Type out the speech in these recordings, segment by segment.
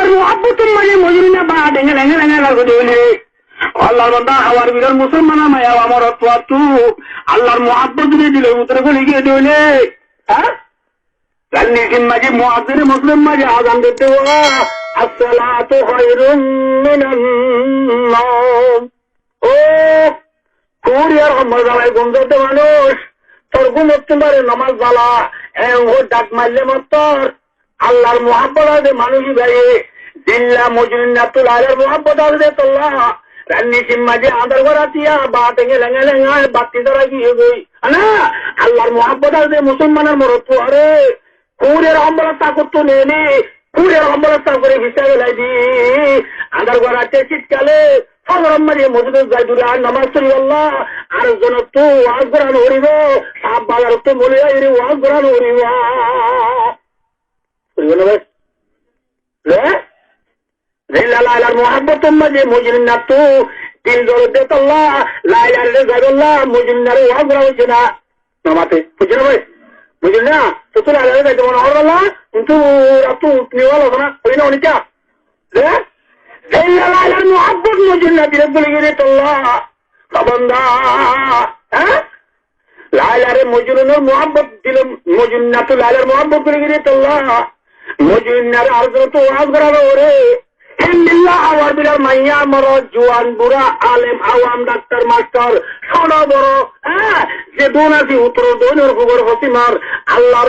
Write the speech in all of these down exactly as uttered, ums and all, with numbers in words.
Allar muhábbotor maze Mojnun baá dhéngel dhéngel dhéngel gorí dóile. Ó Allar banda, hawar bilor musolmanor maiyafuwa morotfuwattú Allar muhábbot zodi dilor bútore góli giyé dóile, há? Rannir maze muazzine mosjidor maze azan dite, "As-salatu khairun minan nawm." Ó, kúriyar hombol zalai gúm zade manúic, tor gúmottú bare nomaz zala, en hoi dhak maille mottor. Allar muhábbot asé manúic ibáye, zilla Mojnunnattú Lailar muhábbot asé de tolla, rannir maze andar gora tiya, bát engelengelenga, batti zara giyé goi. Ana, Allar muhábbot asé musolmanor morotfuware, kúriyar hombol tákottú neli, kúriyar hombol tákore fisá belai di. Andar gora te cítkale, fozoror maze mosjidot zai dui rakat nomaz foribolla, ar zonottú waz gora no foribo, saf bazarottú moulovi aiyóre waz gora no foribo. Foribo na bái? Le? Zilla Lailar muhábbotor maze Mojnunnattú dil zolde tolla, Lailaré zaibolla Mojnunnare waz gora hoiye na? No mate. Buijjó na bái? Buijjó na? Tuáñra Lailaré zaito mone hoór balla, kintu rattú utni wala hoó na, hoó na, hoó na. Le? Zilla Lailar muhábbot Mojnunor dile góli giyé tolla. Ó banda, há? Lailaré Mojnunor muhábbot dile, Mojnunnattú Lailar muhábbot góli giyé tolla. Mojnunnare ar zonottú waz gora no fore. Héndilla hawar bilor maiya, morot, juwan, bura, alem, awam, daktar, mastor, sóto boro, há, ze dun asé, uttor, doinor, fugor, fossimor, Allar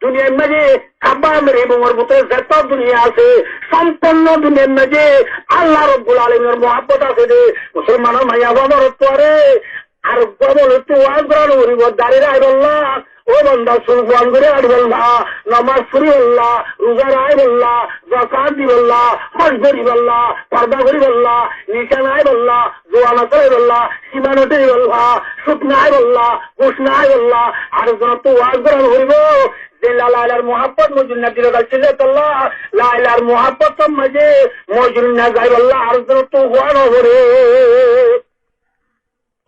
duniyar maze, Kaaba Mekka bútore zeto duniya asé, sompunno duniyar maze Allah Rabbul Alaminor muhábbot asé de, musolmanor maiyafuwa morotfuware, ar uggwá bolottú waz gora no foribo, dari rakibolla, ó banda, sul fuan gori rakibolla, nomaz foribolla, ruza rakibolla, zakat dibolla, hoj goribolla, forda goribolla, nica no háibolla, jua no saibolla, sima no theribolla, sud no háibolla, gus no háibolla, ar zonottú waz gora no foribo. Zilla Lailar muhábbot Mojnunnor dile góli giyé tolla, Lailar muhábbotor maze Mojnunna zaibolla ar zonottú waz no fore.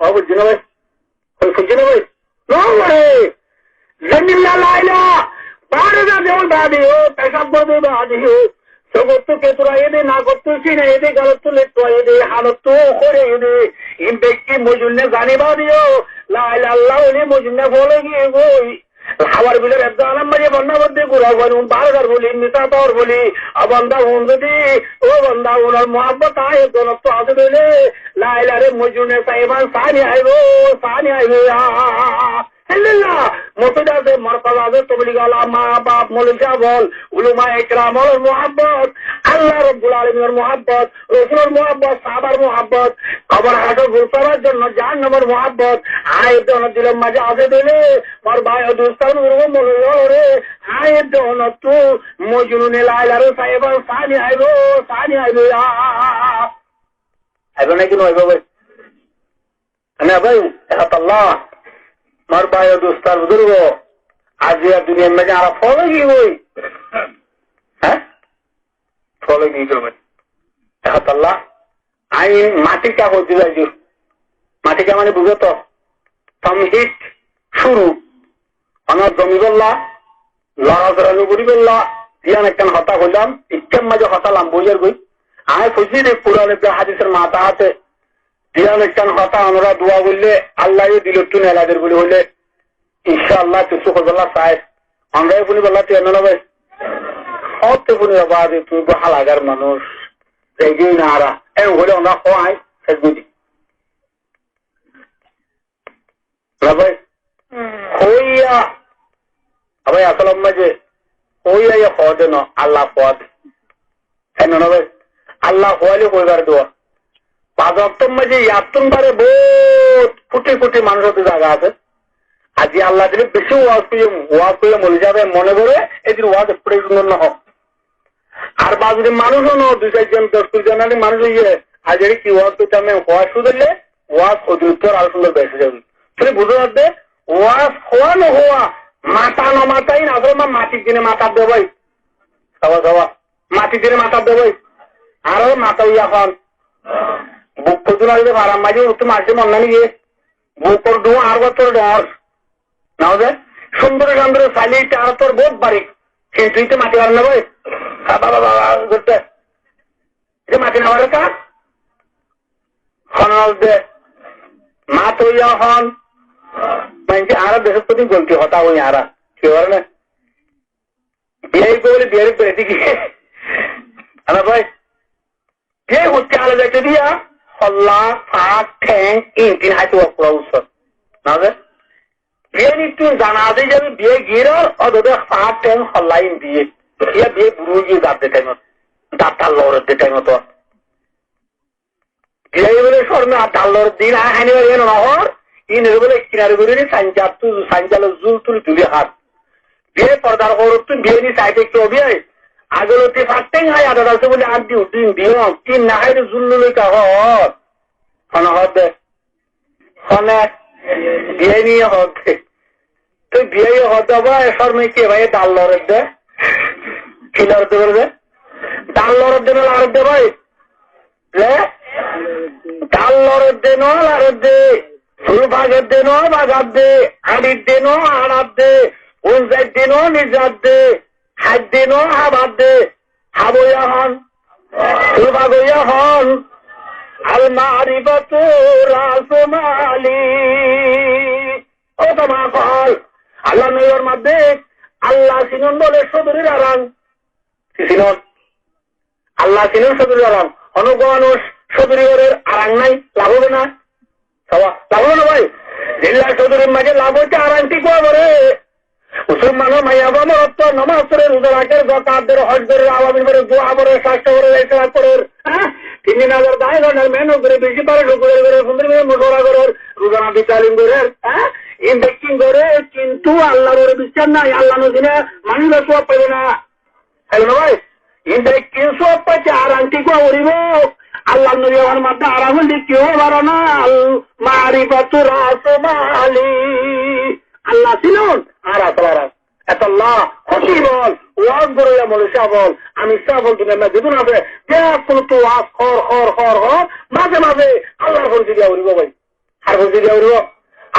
Ó, buijjó na bái? Ó, buijjó na bái? No fore. Zilla Laila, báre zade ol bade ó, pecab gorde bade ó. Sógottú ketur aiyé de, nagottú sin aiyé de, galottú lettu aiyé de, hanottú kór aiyé de. In beggín Mojnunne zane bade ó. Laila Alla buli Mojnunna fole giyé goi. Hawar bilor ek zagar maze bonna bodde gura goi, un baro dar buli, misa tor buli. Ó banda, un zodi, ó banda, unor muhábbot añí ek zonottú asé de óile, Lailare Mojnune saiban sani aibo, sani aibo, ya. Alhamdulillah, mosjid asé, morkaz asé, toblig wala, ma baf, moulovi saheb ol, ulama ekram olor muhábbot, Allah Rabbul Alaminor muhábbot, Rosulor muhábbot, sahabar muhábbot, kobor hañcor gusol or zonno jahannamor muhábbot, añí ek zono dilor maze asé de óile, mor bái o dustó, buzurgo, moulovi ol re, añí ek zonottú Mojnune Lailare saiban sani aibo, sani aibo, ya. Aibo naki no aibo bái? Ana bái, ek hotá Allah, mor bái o dustó, buzurgo, aijja duniyar maze añára fole giyé goi. Há? Fole giyé goi. Ek hotá Allah, añí matikka hoitó zaiyum. Matikka mane buzó to? Tamhid cúru. Mane zomibolla, lorasora no goribolla, yián ekkán hotá hoilam, ikkán maze hotá lamba ói zar goi. Añí hoici de Kuran ar hadisor matahate, yián ekkán hotá onora dua goille, Allaye dilottú nelai der buli hoile, inshaAllah, kessú hoibolla sai. Onora funibolla tiyar no bái? Hote funibolla de, tui bo halagar manúc. Zai giyé na ara. E hoile onora ho añí, hes gori di. Na bái? Hmm. Hoiya, abar asol maze, hoiya ye hoó de no, Allah hoó de. E no, no bái? Allah hoó le hoibar dua. Fañs woktor maze yattún bare bout kuthi kuthi manúcor zaga asé. Aijja Allah dile beci waz goijjum, waz goijjum, moulovi sábe mone gore, edin waz ekku cúndor no hoó. Ar ba zodi manúc no, dui sair zon, doc kuri zon manúc óiye, aijja ki waz goittam, hoó cúru goille, waz ódin uttor aró cúndor beci ói zaibo. Tui buzó de, waz hoó no hoó, mata no mata, in asol ma-, matir dine mata de bái. Sawa, sawa. Matir dine mata de bái. Aró mata óiye ehón. Buk fodun aile farar maze uttú maze mon nai niye. Bukor duwa ar gotor dor. Na óde? Cúndor cúndor saile ite ar tor bout barik. Kintu ite mati fare na bái. Ba, ba, ba, ba, ba, gotte. mati no fare ká? Hon de. Mat óiya hon. Maincé añára decót fotí golti hotá hoói añára. Ki hoór né? Biyai gori biyai bere diki. Ana bái. Biyai hoitté ale zaito diya. Holla, fak, theng, in tin haito wa kura usor. Na ze? Biyai ni tui zana ze jabi biyai girar, o dode fak, theng, holla in diye. Iya biyai buru giye zat de thaimot. Zat tal lore de thaimot. Biyai bole corme ar dallor din ar háni bari eno no hor, inore bole kinare gorí ni sanjal tu, sanjalo zul tuli tuli har. Biyai pordar horottú biyai ni saide kiyó biyai? Agoloti fak theng hái adat asé buli ar di uddin diyom, in na háire zul luli ka hor. Hone hor de. Hone biyai ni hor de. Toi biyai hoódde bái, corme ki bái, dal lorot de? Ki lorot de bole de? Dal lorot de no larot de bái? Le? Dal lorot de no larot de? Sul fagot de no fagot de? Añçit de no añçat de? Unzait de no nizat de? Hait de no habat de? Haboiya hon? Sul fagoiya hon? Al ma'rifatu rasu mali. Ó tamam ókkol, Allar nobi formar de, Allah sinon bole códorir arang. Ki sinon? Allah sinon códorir arang. Hono uggwá manúc códori gorer arang nai, laf óibo na? Saba, laf óibo na bái? Zeilla códorir maze laf óite arang thík ówa fore. Musolmanor maiyafua morotfua nomaz forer, ruza raker, zakat der, hoj gorer, awabil forer, dua forer, sasta forer, ikhlas forer, há? Tin din azar dai gorer, mehénnot gorer, beci fare, luk gorer, gorer, fundor gorer, mucawara gorer, ruzana di talim gorer, há? In bekkún gorer, kintu Allar uore biccác nai, Allah no sine, manúc sóab faibo na. Faibo na bái? In bekkún sóab faite arang thík ówa foribo. Allar nobi formar de arang óile ki óibo fare na? Al ma'rifatu rasu mali. Allah sinon, ar asol arang. Etolla hóci bol, waz goróya moulovi sáb ol, amir sáb ol, duniyar maze zedún asé, beggúnottú waz hor, hor, hor, hor, maze maze Allar forisoy diya foribo bái. Har forisoy diya foribo?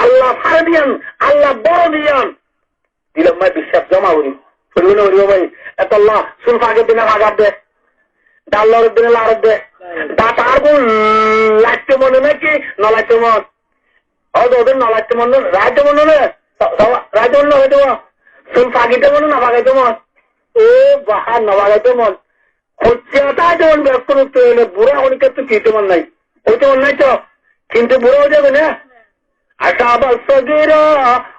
Allah fare diyan, Allah boro diyan. Dilor maze biccác zoma gorí. Foribo na foribo bái? Etolla sul fagot de no fagot de? Dal lorot de no larot de? Dát ar gun laitto mone naki no laitto mone? Ó, dóde no laitto mone, raitto mone ne? Sa-, sa-, raitto mone, no raitto mone? Sul fagaitto mone, no fagaitto mone? Ó, baha, no fagaitto mone. Hoicce táito mone, bekkún uttú ele bura honikkattú ki to mone nai? Hoito mone nai to? Kintu bura ói zaibo na? Ashaba sagira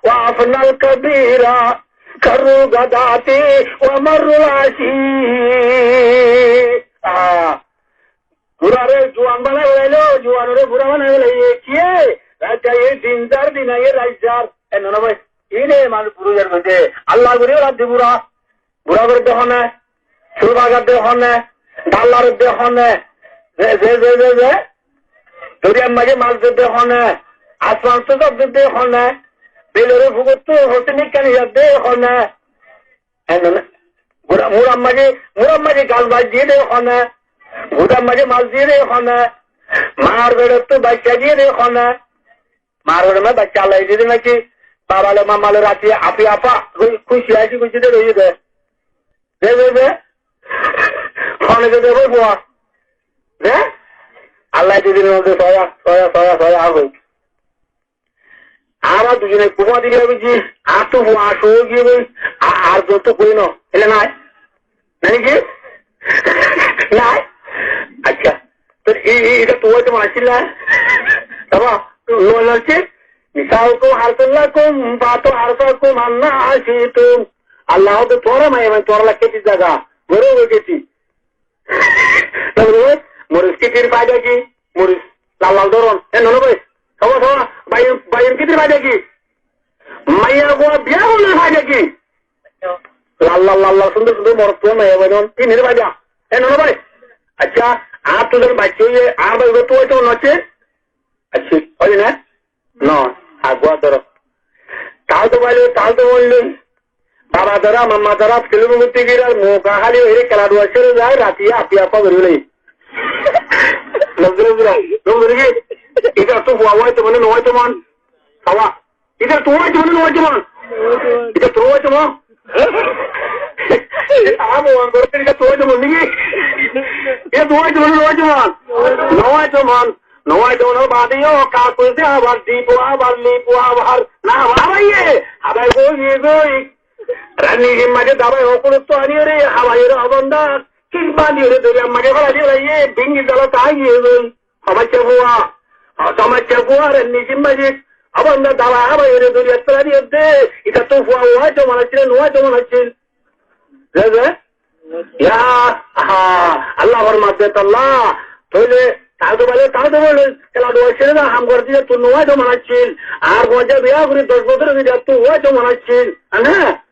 wa afnal kabira, karru gadati wa marrul ashi. Ah. Burare juan banai felailo, juanore bura banai felaiyé. Kiyé? Rait aiye din zar, din aiye rait zar. E no, no bái. Ine manúc bura zar goijje. Allah gori rat di bura. Bura gorer de hone. Sul fagar de hone. Dal larer de hone. Ze, ze, ze, ze, ze. Doriyar maze mas der de hone. Asman to zar der de hone. Belore fugottú hosi nikkani zar de hone. Hé, no, no. Gura-, murar maze, murar maze gas bajjé de hone. Gudar maze mas diye de hone. Mar beçottú bacca diye de hone. Mar beçor maze bacca Allah diye de naki? Baba loi, mama loi rati afi afa, kúci, kúci asi kúci de roiye de. De, de, de. Hone de, de, boi, bua. De? Allah diye de, de, soya, soya, soya, soya, ar hoi. Añára duizone gumá diba buzi, añáttu fua añcú ói giyé goi, a-, ar zottu goi no, ele nai? Nai ki? Nai? Accá. Tóile e, e, ita tuáñr to mone accíl na? Baba, lo, lo, ki? Nisaukum harsul lakum, fa'tu harsakum anna shi'tum. Allah hoó de tuáñra maiyafuain tuáñra lai kétir zaga, góror uore kéti. Tóile moris kétir faida ki? Moris lal lal dóron. E no, no bái. Saba, saba, bái, bái, kétir faida ki? Maiyafua biya gorer faida ki? Lal lal, lal lal, sundor sundor morotfua maiyafuain, inor faida. E no, no bái. Accá, añáttu zon bacca óiye, añár bái uggwá tuáito mone accé? Accé, óiye na? No, aggwá dóro. Tal to bái loi, tal to boin loi. Baba dóra, mama dóra, film goitte giyé, ar muk háli ói kela duwa cúru zai, rati afi afa gori félaiye. Lobzura, lobzura, lobzura ki? Itattú fua óito mone, no óito mone? Saba. Itattú óito mone, no óito mone? Itattú óito mone? Añára mone gorí, itattú óito mone naki? Itattú Nuwáito man, nuwáito man. Nuwáito man, nuwáito man. Bade yó ka koise abar dibo, abar libo, abar na, abar iye, abar goi, goi. Ranni jimma de dabai ókkol to ani ore, abar ore abanda, kin bani ore dori amma ke fala di ore, iye, bingi dala ta iye goi. Somacca fua, somacca fua, ranni jimma de, abanda dala, abar ore dori, attara di ore, ita to fua, nuwáito man accíl, nuwáito man accíl. Ze, ze? Ya, ha, Allah formadde, Allah, tóile, taáñr to bála, taáñr to bála, kela duwa sere da ham gor diye, tui nuwáito man accíl. Ar goja biya gori doc bosór ói diye, tui nuwáito man accíl. Ane?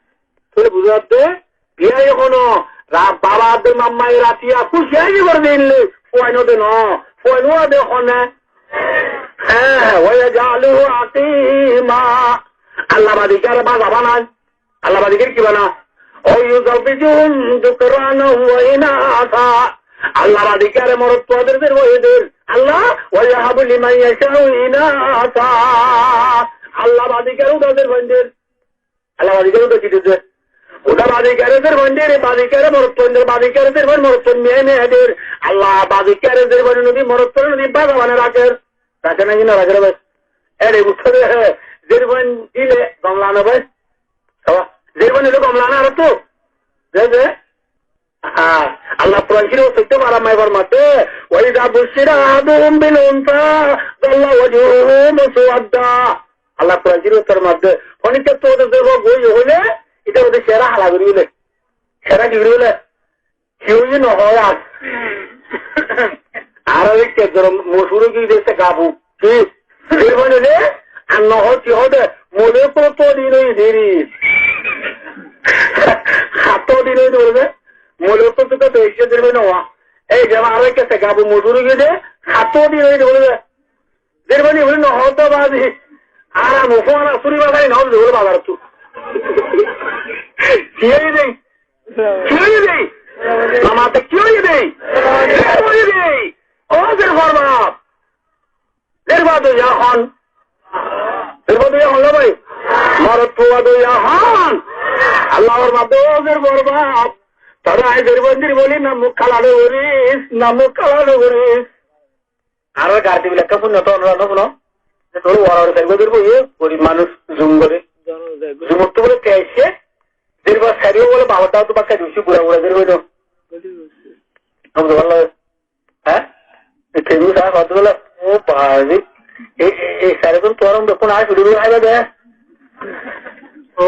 Tóile buzá de, biya e hono, ra-, baba de mamma e ratiya, kúci aji gor de inle, fuain de no, fuain de hone. Há, wa yaj'aluhu aqima. Allah badi kare baza banai. Allah badi kare ki bana? Wa yuzawwijuhum dhukranan wa inatha. Allah badi kare morot fuain der, zer fuain der. Allah, wa yahabu liman yasha'u inatha. Allah badi kare uda zer fuain der. Allah badi kare uda ki der? Uda badi kare zer fuain der, badi kare morot fuain der, badi kare zer fuain morot fuain miya miya der. Allah badi kare zer fuain nodi morot fuain nodi baza banai raker. Raker na ki no raker bái? Ere uttore zer fuain dile gom lage bái. Aba, zer fuain dile gom lage na ar to. Ze, ze. Ah, Allah Kuran Córif ot soitto bara mai formade, "Wa iza bushshira ahaduhum bil untha, dhalla wajhuhu muswadda." Allah Kuran Córif ot formade, "Honikka to de zebo goi hoile, ita de sera hala gori hoile." Sera ki gori hoile? Ki hoiye no hoi ar. Ar ek zoro moshur gori giyé de gabu. Ki? Zerfan óile, ar no hoó, ki hoó de, mole ókkol to din óiye deri. Hato din óiye de bole de, mole ókkol to to beshi zerfan no hoó. Ei je añárar kese gabu mojur ói giyé de, hato din óiye de bole de. Zerfan óile no hoó de bazi. Ar amo fona suri bazai no hoó de bole bazar tu. Ki óiye de? Ki óiye de? Mama, te ki óiye de? Ki óiye de? Ó zerfar baf. Zerfa doiya hon. Zerfa doiya hon na bái? Morot fua doiya hon. Allah formade, ó zerfar baf. Tore añí zerfa dir boli na muk kala no goris, na muk kala no goris. Añárar gar dibil ekka punno to onora no funo. Tore wara wari zerfa dir boli, gorib manúc zum gore. Zumottu bole ke aishe, zerfa sariyo bole babar dawa to bakka dishi gura gura zerfa do. Há? E tenu sá hoódde bóle, ó bái, e, e, e, sare tun tuáñra bekkún añáre fidí fidí háiba de. Ó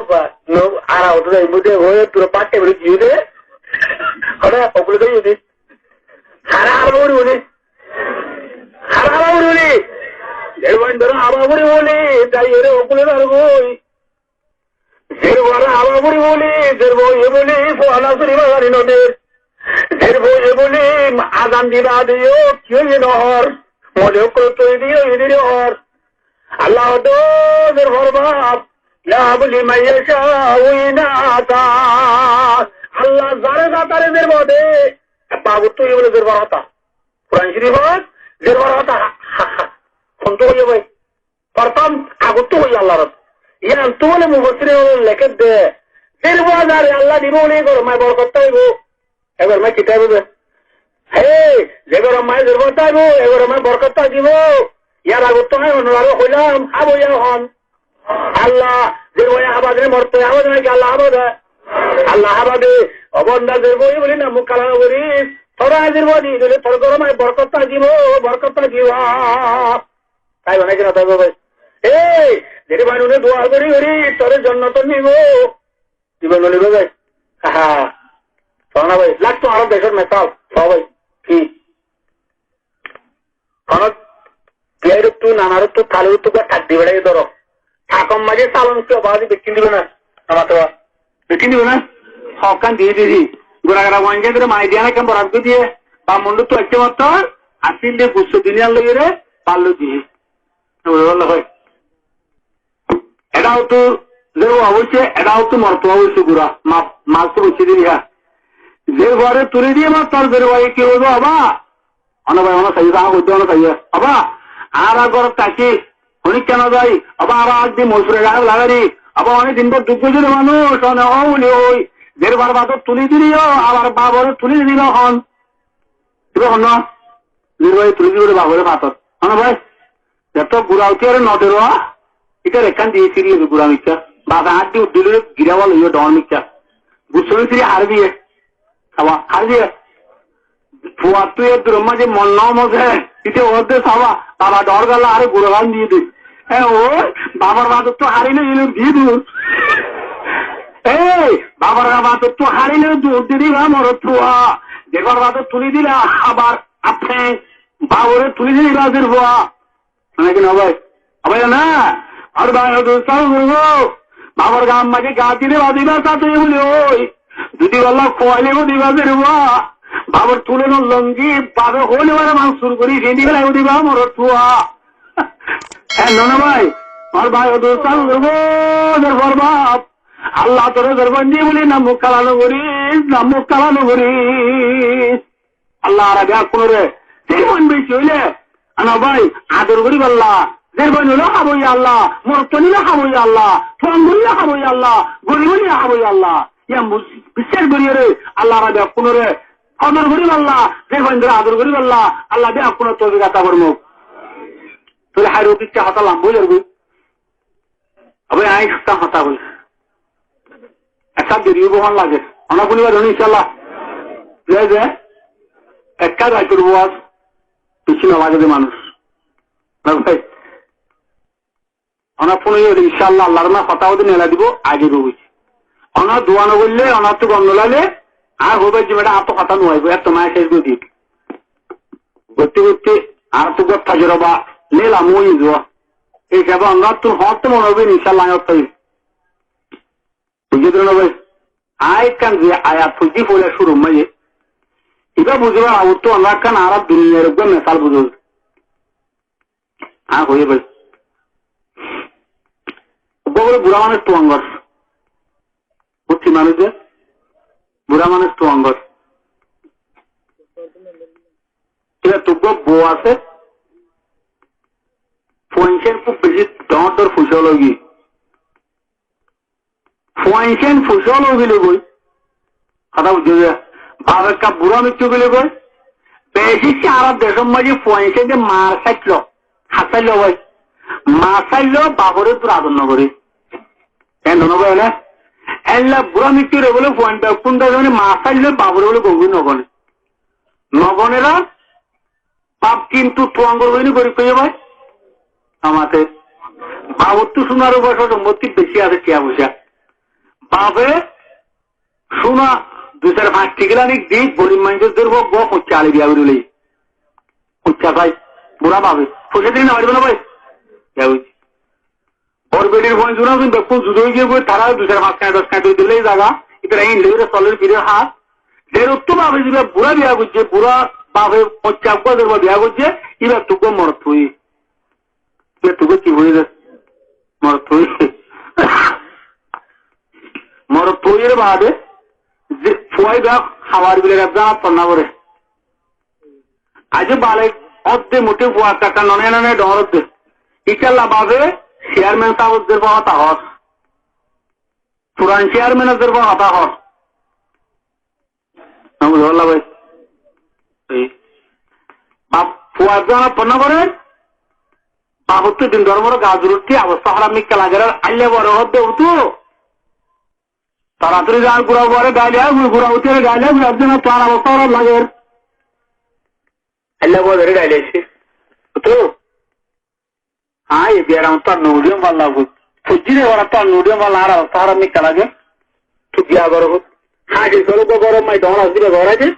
bái, no, ara hoódde de, ibá de, ó, e duro bátte bóle diyó de. Hore, ogule de yó de. Hara hara bóli bóli. Hara hara bóli bóli. Zerfan dóro hara bóli bóli, dai ere ogule dar goi. Zerfare haba fori bóli, zerfa óiye bóli, fuana suri bazari no der. Zerfa óiye bóli, azan diba de yó, ki óiye no hoór. Mole ókkol toi de yó, idi de hoór. Allah hoódde, zerfar baf, yahabu liman yasha'u inatha. Allah zare sá tare zerfa de, babottú óiye bóle zerfar hotá. Kuran Córifot zerfar hotá, ha, ha, ha. Hontú óiye bái? Fortom agottú hoiye Allar. Yián tú bóle mufassirin ókkole lekér de, zerfa zare Allah dibo bóle, e góror maze borkot táibo. E góror maze ki táibo de? Hé, ze góror maze zerfa táibo, e góror maze borkot táibo. Yar agottú añí onorare hoilam, háboiya hon. Allah, zerfaye hába de, morotfuaye hába de, naki Allah hába de? Allah hába de. Ó banda, zerfa óiye bóli na muk kala no goris. Tora zerfa di dile tor góror maze borkot táibo, borkot táibo. Táibo naki no táibo bái? Ei, zerfaye nune dua gori gori tore jonnot nibo. Nibo no nibo bái? Aha. Só na bái, lagto añárar decór mesal. Só bái. Ki? Honó biyairottu, nanarottu, talirottu gua tak di beçai dóro. Takor maze salon ki obazi bekkín dibo na? Amar to bekkín dibo na? Hokkán diye diye. Gura gura wanja gure mani diyan ekkán borat goi diye. Ba mundu tu acce mottor, asil de gusso duniya loi re, pallo diye. Eçé óttu zerfa óiye, eçé óttu morotfua óiye gura, ma-, mas to boiccé de há. Zerfare tuli diye mattor zerfaye ki hoibo, "Aba, ono bái, ono saiye, añá hoiddé ono saiye. Aba, añára górot táki, honikka no zai, aba, añára ek din mosure gahé lagari, aba, onek din bor duk goijjé de manúc, one o buli hoi." Zerfar bade tuli dile yó, abar babore tuli dile hon. Ibá honnúa? Zir bái, tuli dibo de bafore fator. Honnúa bái? Zeto gura uti are no dero, itar ekkán diye siri ebe gura mikká. Bafe añáddi uddile gira wal oiye dhoóñr mikká. Gussóni siri hare diye. Saba, hare diye. Fuattú e duror maze mon no moze. Ite hoódde saba, baba dhoóñr galla are gura gán diye de. E, ó, babar badottú hárile ilum di dur. E, babar badottú hárile dur di diba morot fua. Jebar badot tuli dila abar afe. Babore tuli dila zir fua. Naki no bái? Ó bái na? Ar bái, ó dustó buzurgo. Babar gaar maze ga dile badiba sáte buli oi. Zodi balla kuaile badiba zir fua. Babar tulonor longi, babe hoile bare mansur gori, findi gela badiba morot fua. Hé, no, no bái. Ar bái, ó dustó buzurgo, zir fua baf. Allah tore zir fua di buli nam muk kala no goris, nam muk kala no goris. Allah Rabbe beggúnore, zir fua beci óile, ana bái, ador goríballa, zir fua óile hábo ya Allah, morot óile hábo ya Allah, tuang óile hábo ya Allah, gorib óile hábo ya Allah. Yián bus-, biccác goríyore, Allah Rabbe beggúnore, kodor goríballa, zir fua óile ador goríballa, Allah beggúnore toufik ata formok. Tóile hár uddisse hotá lamba ói zargói. Abe añí ekkán hotá hoóir. Ekkán deri óibo hon lage. Oná fúniba dé né, incállah. Ze ze, ekkán raitor waz beci no lage de manúic. Na bái? Oná fúniba dé, incállah, Allar nafé hotá hoóde nela dibo, age dibo. Oná dua no goille, oná tú gom no laile, añí hoóibar zimma, añáttu hotá no aibo, etto mañá céc gori diyé. Goitte goitte añáttu gom tajroba nela muí zuwa. Ei hísabe onorattú hoóñtte mone óibo, incállah, añí hoóir. Buijjó de né bái? Añí ekkán ze ayat foijjí foila cúrur maze, ibá buzíbar agottú onora ekkán añára duniyar uggwá mesal buzó. Añí hoiyé bái. Uggwá bóle bura manúic tuangor. Buzí manúic de? Bura manúic tuangor. Íbar uggwá bou asé. Fuaincán kúb beci dhoóñr dhoóñr foicá loi giyé. Fuaincán foicá loi giyé goi. Hotá buijjó de? Baf ekká bura miccú giyé goi. Beci añárar decór maze fuaincán de mar sáillo, hás sáillo bái. Mar sáillo, bafore dór ador no goré. Endilla no bái né? Endilla bura miccú re bóle fuain beggún de zone mar sáillo, bafore bóle gom gori no gone. No gone ra, baf kintu tuangor óine gorib óiye bái. Amate. Bafottú suna rúpa só sompotti beci asé, tiya foicá. Bafe suna dui sair fañs tikila nik di, gorib maincór dór fua uggwá foicca ali biya gori loi. Foicca sai, bura bafe. Foicca dile no faribo né bái? Biya gori. Bor beçir fuain zura zun bekkún zuda ói giyé goi, tará dui sair fañs kañi doc kañi dóri dile zaga, ítara hín loi soler firer hás. Zerottú bafe ziba bura biya goijjé, bura bafe foicca uggwá zerba biya goijjé, íbattú uggwá morot fua. Íbattú uggwá ki fua de? Morot fua. Morot fua re baade, ze fua íba hawar bile gaf zana tonna gore. Aijjó balek ódde, muthé fua ekka ekka none none dhoóñr ódde. Íkalla bafe chairman sáb zer fua hotá hoór. Furan chairman zer fua hotá hoór. Añí buzí faillám bái. Ei. Baf fua zana tonna gore. Bafottú din dormor gazur uthí, abosta hóraf mikká lager, ailla boro hódde utu. Toratori zar gura uore gaili agu, gura uti gaili agu, ar zana tuáñr abosta hóraf lager. Ailla boro gaili aisé. Utu. Añí e biyaram tuáñr no uçiyum balla utu. Fujjire boro tuáñr no uçiyum balla, ar abosta hóraf mikká lager. Tu biya goro utu. Haji solo go goro mai dora ziba gora je.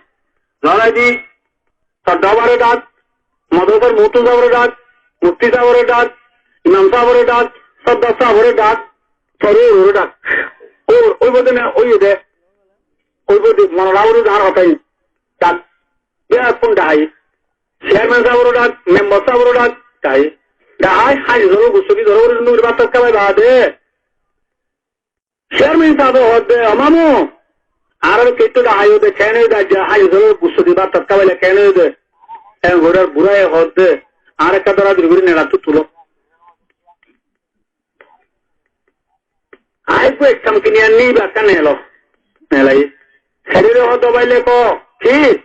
Gora di. Sodda sábore dhak, modorasar muhtadim sábore dhak, mufti sábore dhak, imam sábore dhak, sodda sábore dhak, sóri ore dhak. Ói, óibo de né, óiye de. Óibo de, mone raóre de añár hotá. Dhak. Bekkún dhahái. Chairman sábore dhak, membar sábore dhak, dhahái. Dhahái, hañsi zolo, gusto di zolo, ore nuri bát kái baade. Chairman sábe hoódde, "O mamu, añáre kettú dhahái de, keén de, aijja hañsi zolo gusto di bát kái baile keén de?" En goríyore buraye hoódde, "Añáre ekká dóradóri gorí neelattú tuló." Aibbo ek kam kini anní, ibá ekká neelo. Neelaiye. Héçe hoódde, "Bái lekó, ki?"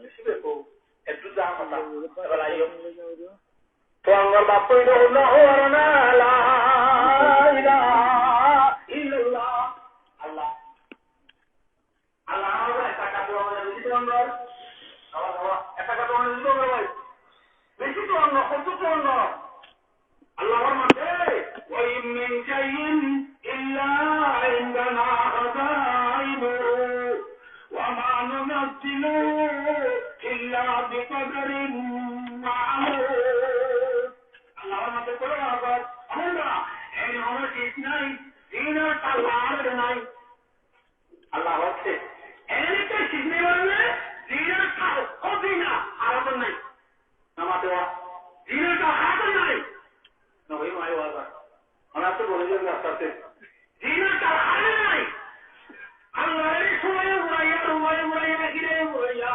Tuáñrar baf óilo Allahu Akbar, la ilaha illallah. Allah. Allah, Allah, ekka ekka tuáñrar, beci tuáñrar. Beci tuáñrar, beci tuáñrar, hoddúr tuáñrar. Allah formar de, "وإن من شيء إلا عندنا خزائنه وما ننزله إلا بقدر معلوم." Allah formar de, "Koi abar, amondra, en hono ciz nai, zin or talla añárar nai." Allah hoór de, "En ekka ciz nai mane, zin or talla, ó zin, añárar nai." Namate wa. Zin or talla añárar nai. Na bái, no aibá abar. Añára to boli diyum aste aste. Zin or talla añárar nai. Allahr e sumaye guraiya, rumaye guraiya, híraye guraiya,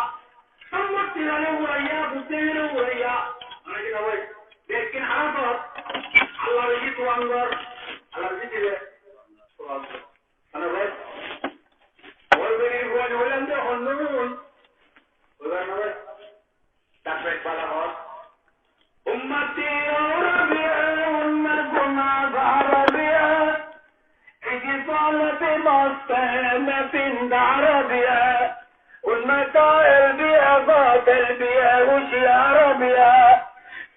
sompottire guraiya, buddhire guraiya. Añára ki na bái? Lekin añára to Allahr e tuáñrar, Allahr e dile tuáñrar. Ana bái, ói beri bái, ói lande honnun. Ói bái, ana bái. Takbir bala hor. أمتي عربية، أمتنا عربية. إجي صلاتي مستمع في عربية. أمتي عربية، عربية، وش عربية.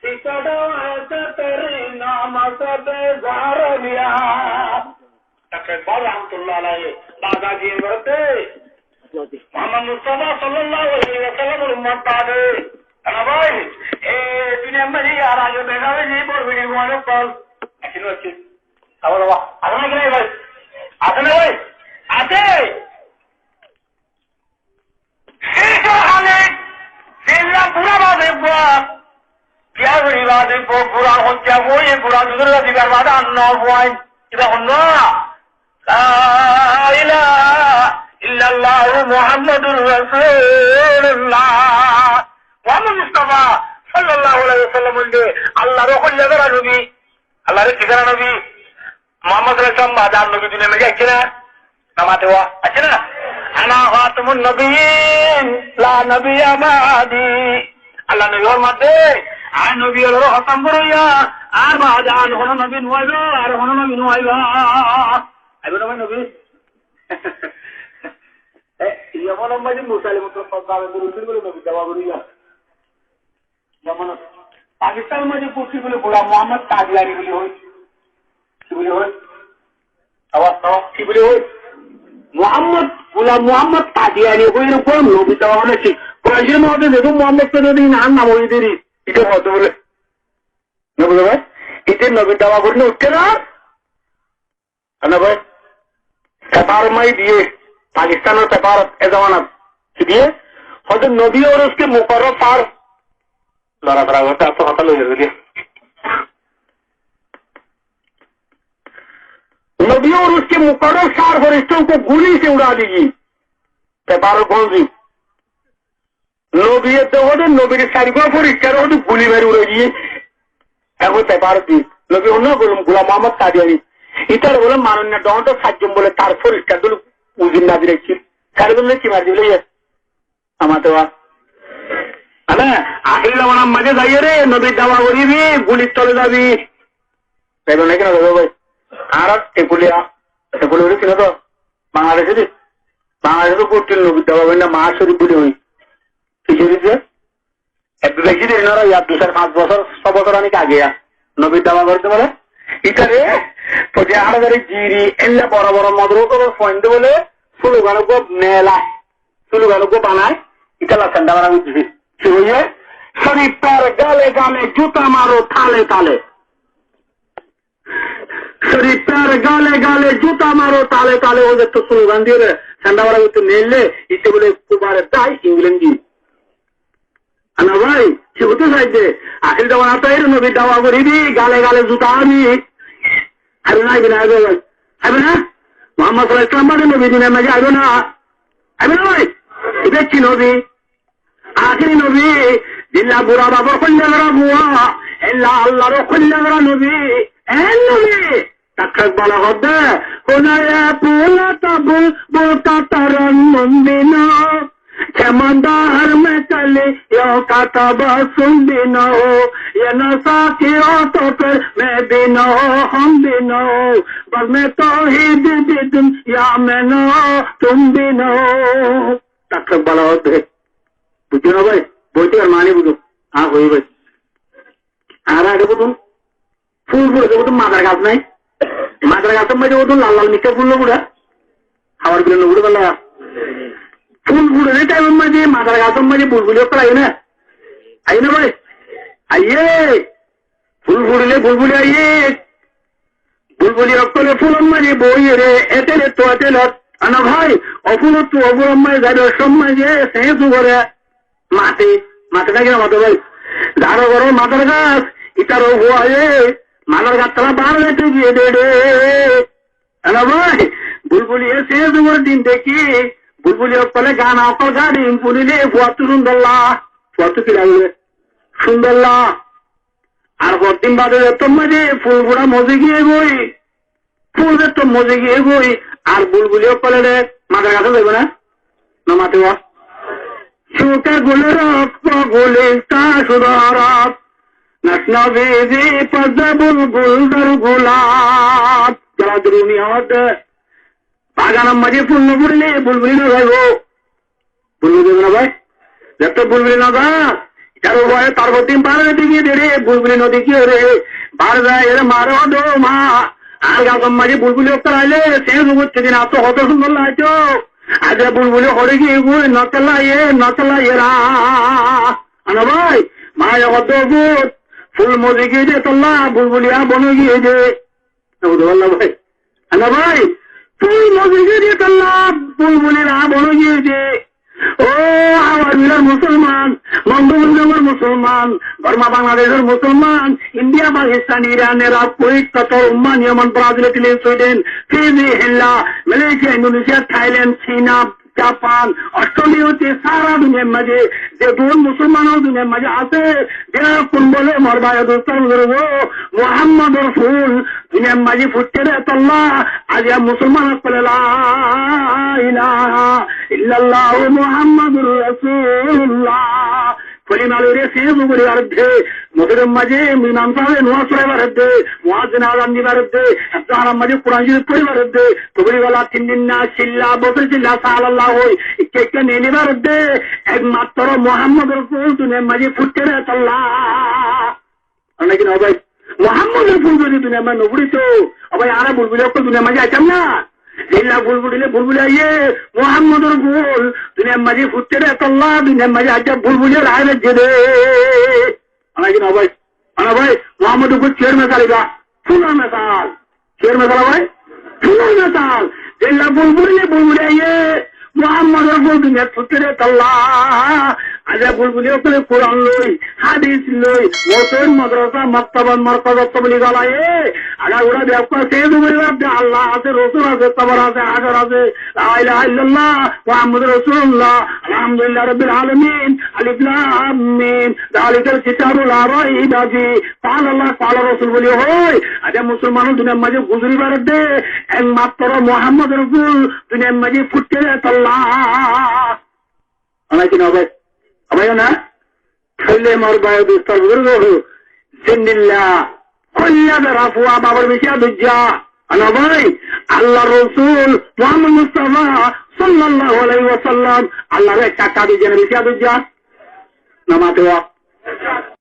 في صلوات ترينا مصطفى عربية. Doctor Iqbal rahmatullah alaihi baga diye gorte. Muhammad Mustafa sallallahu alaihi wasallam or ummat baga. Ana bái, e duniyar maze yar age dega óiye bor biri mubarak bol. Asé na bái? Asé na bái? Asé. Sirkor hale zilla gura bazibo, biya guri bazibo, gura hojja boi, gura dudor dibar bade anno boi. Iba honno? La ilaha illallah Muhammadur Rasulullah. Muhammad Mustafa sallallahu alaihi wasallam hoilde Allahr hoilla gora nobi. Allahr e ki gora nobi? Muhammad sallallahu alaihi wasallam baade ar nobi duniyar maze aiccé na? Namate wa, aiccé na? أنا خاتم النبيين لا نبي بعدي. Allahr nobi formar de, añí nobi ólor hótam goróya, añár baade ar hono nobi no aibo, ar hono nobi no aibo. Aibo na bái nobi? E, Yaman or maze Musailamatulkazzab e buli buli nobi dawa goróya. Yaman, Pakistan or maze buli buli Ghulam Muhammad Qadiyani buli hoi. Ki buli hoi? Awa, awa, ki buli hoi? Muhammad, Ghulam Muhammad Qadiyani hoi, erokm nobi dawa goróya. Kuran Corif or maze dekó Muhammad ke nobi nam hoi deri. Ite hoto bole. Nobi dawa? Ite nobi dawa goróya, utte na? Ana bái, pepar or maze diye, Pakistan or pepar e zamanat ki diye? Hoór de, "نبی عرس کے مقرر سر۔" Lorafera gorte, ato hotá loi zar de. "نبی عرس کے مقرر سر فرشتوں کو گولی سے اڑا دیجیے۔" Pepar or gonzi. Nobi edde hoóde, nobir sairgúa foriskare hoóde guli mari urai diye. Ehón pepar di. Nobi honnúa Gulam, Gulam Muhammod Kadiyani. Ítare bóle maroinna dhoóñr sairjon bóle tar foriskar dóle uzir nazir aiccíl. Sairjon loi ki mari dibóle iye? Amate wa. Mane, ahéri zamanar maze zaiyóre, nobir dawa goribi, gulir tole zabi. Zaibo naki no zaibo bái? Añárar Tekuliya, Tekuliya buli sino to? Bangladecé de. Bangladecé de gottir nobir dawa gorinna Maaz Sharif buli hoi. Ki Sharif de? Ek beci deri no, yar dui sair fañs bosór, só bosór anik age ya. Nobir dawa gorí de bóle. Ítare, fóti añára zare jiri, ella boro boro modrosa fuain de bóle, slogan uggúa mela, slogan uggúa banai, ítalla senda bara uddise. Ki hoiye? শরীফের গালে গালে জুতা মারো তালে তালে। শরীফের গালে গালে জুতা মারো তালে তালে, ó zetto slogan diyóre, senda bara uddise neille, íte bóle ekku bare dai Ingland di. Ana bái, ki hoito saidde? Ahéri zamanar maze nobir dawa goribi, gale gale zuta hábi. Hábi na, hábi na, hábi na bái? Hábi na? Muhammad sallallahu alaihi wasallam bade nobi duniyar maze aibo na. Aibo na bái? Iba ki nobi? Ahéri nobi, zilla bura bafor hoilla gora fua, ella Allar hoilla gora nobi, e nobi. Dak rak bala hoó de, Hudaya pula tabul bulka tarannum bino, chamandar mein kaliyon ka tabassum bino, ye nasha ki ato per mein bino hum bino, bas mein tauhid di duniyá mein no tum bino. Dak rak bala hoó de. Buzó na bái? Boitór mani buzó. Añí hoi bái. Añára ede buzón. Ful fure de buzón, madar gas nai. Madar gasor maze buzón lal lal mikká ful no fure. Hábar bile no fure bála. Ful fure de taimor maze madar gasor maze bulbuli ókkol aiye na? Aiye na bái? Aiye. Ful furile bulbuli aiye. Bulbuli ókkole fulor maze boiyóre etel ottu etel ot. Ana bái, ó fulottu ó fulor maze zaibar somot maze señsu gore. Mate, mate naki no mate bái? Zar góror madar gas, ítar fuaye madar gas tala bar óite giyé de re. Ana bái, bulbuliye señsu gore din deki, bulbuli ókkole gana ókkol garim funile fuattu sundor la, fuattu ki lage? Sundor la. Ar hoddin bade zettót maze ful fura mozi giyé goi, ful zettót mozi giyé goi, ar bulbuli ókkol ede madar gasot zaibo na? No mate wa? Shuke gul rokh ba gulista shudorot, nasnabi zi pazze bulbul dar gulab. Jalal Rumi hoódde, baganor maze ful no furile bulbuli no zaibo. Bulbuli zaibo na bái? Zettót bulbuli no za, ítar fuaye tar hoddin bar óite giyé de re, bulbuli no deki re, bar zai ere mare, ó de ma, añár gasor maze bulbuli ókkol aile, señsu goitté din añáttu hoto sundor laitto. Aijja bulbuli hore giyé goi, no kelaiye, no kelaiye ra. Ana bái, maye hoó de ful, ful mozi giyé de tolla, bulbuli añár bon ói giyé de. Nauzubillah bái. Ana bái, ful mozi giyé de tolla, bulbuli añár bon ói giyé de. Ó, añár Bangladecor musolman, Bangladecor musolman, Borma Bangladecor musolman, India, Pakistan, Iran, Iraq, Kuwait, Qatar, Oman, Yemen, Brazil, Italy, Sweden, Fiji, Hilla, Malaysia, Indonesia, Thailand, China, Japan, Australia, te sára duniyar maze ze dol musolman duniyar maze asé, ze kun bole mor bái dustó buzurgo, Muhammadur Rasul duniyar maze fuitte de tolla, aijja musolman ókkole la ilaha illallah Muhammadur Rasulullah. Kolima loire señsu gori bar de, mosjidor maze imam sábe nomaz forai bar de, muazzine azan di bar de, hefzehánar maze Kuran Corif fori bar de, toblig wala tin din na, cilla, bosór cilla, sallallah hoi, ekka ekka neli bar de, ekmatro Muhammad Rosul duniyar maze fuitte de tolla. Ana ki no bái? Muhammad Rosul zodi duniyar maze no fuitto, ó bái, añára bulbuli ókkol duniyar maze aitam na? Zeilla bulbuli, bulbuli aiye, Muhammad Rosul duniyar maze fuitte de tolla, duniyar maze aijja bulbuli ore aibár de. Ana ki no bái? Ana bái, Muhammad Rosul kiyór mesal iba? Fulor mesal. Kiyór mesal bái? Fulor mesal. Zeilla bulbuli, bulbuli aiye, Muhammad Rosul duniyar maze fuitte de tolla, Aijja bulbuli ókkole Kuran loi, hádis loi, mosjid, madrasa, moktob, morkoz, tablig alai, e, añára gura beggún sejda goríbar de Allah asé, Rosul asé, kobor asé, hácor asé, la ilaha illallah, Muhammadur Rasulullah, alhamdulillahi rabbil alamin, alif lam mim, zalikal kitabu la raiba fih, qala Allah, qala Rasul buli hoi, aijja musolman duniyar maze guzori farer de, ekmatro Muhammad Rasul duniyar maze fuitte de tolla. Ana ki no bái? Bái na? Tóile mor bái, dustó, buzurg, zendilla hoilla bera fua babar beci adujja. Ana bái, Allar Rosul Muhammad Mustafa sallallahu alaihi wasallam Allar ekka adujja na beci adujja? No mate wa.